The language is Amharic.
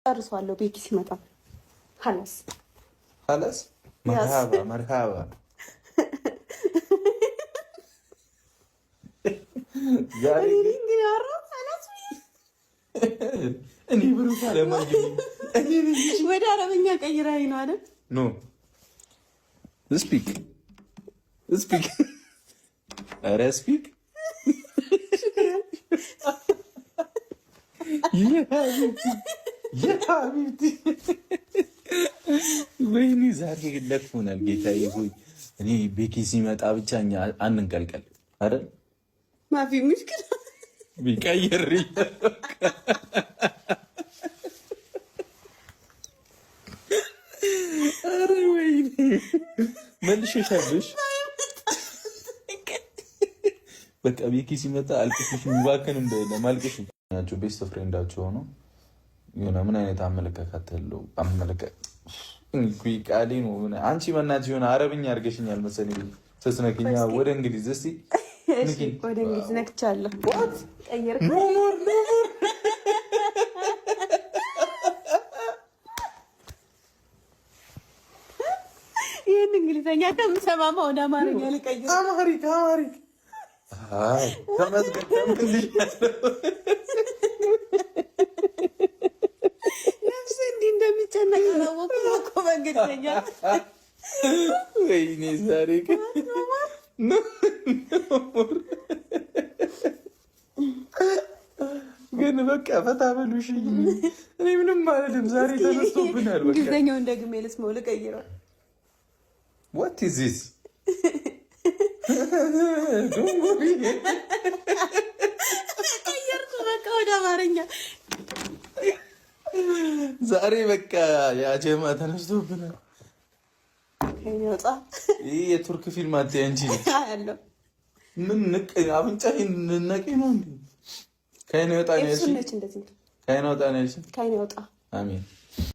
ጨርሰዋለሁ። ቤኪ ሲመጣ خلاص። خلاص፣ مرحبا مرحبا። ዛሬ እኔ ብሩክ አለማየሁ ወደ አረበኛ ቀይረኸኝ ነው አይደል? No, speak, speak፣ ኧረ speak። يا حبيبتي፣ ወይኔ ዛሬ ለክፎናል። ጌታዬ ሆይ፣ እኔ ቤኪ ሲመጣ ብቻ እኛ አንንቀልቀል አይደል? مافي مشكلة። ቢቀይር ኧረ ወይኔ መልሼሻለሽ። በቃ ቤኪ ሲመጣ አልቅስሽ፣ የሚባክን እንደሌለ ማልቅሽ ናቸው። Best friend ኣቸው ሆኖ የሆነ ምን አይነት አመለካከት ያለው ቃሌ ነው። አንቺ በእናትሽ የሆነ አረብኛ አድርገሽኛል መሰለኝ ስትነኪኛ ወደ እንግሊዝ እስኪ። ወደ እንግሊዝ ነክቻለሁ። No more, no more። ይህን እንግሊዝኛ ከምሰማማ ወደ አማርኛ ልቀይር። Amharic, Amharic። ተመስገን። ነፍሴ እንዲህ እንደሚጨነቅ አላወኩም እኮ በእንግሊዝኛ። ወይኔ ዛሬ ግን ግን በቃ ፈታ በሉ እሺ። እኔ ምንም አልልም። ዛሬ ተነስቶብናል። በቃ እንግሊዝኛውን ደግሜ ልስማው፣ ልቀይረው። What is this? ቀየርኩ በቃ ወደ አማርኛ። ዛሬ በቃ የአጀማ ተነስቶብናል። ይህ የቱርክ ፊልም አትይ አንቺ። ምን ንቅ አፍንጫ ንነቂ ነው እንዴ? ከዓይን ወጣ ነው ያልሽኝ? ከዓይን ወጣ ነው ያልሽኝ? ከዓይን ወጣ። አሜን።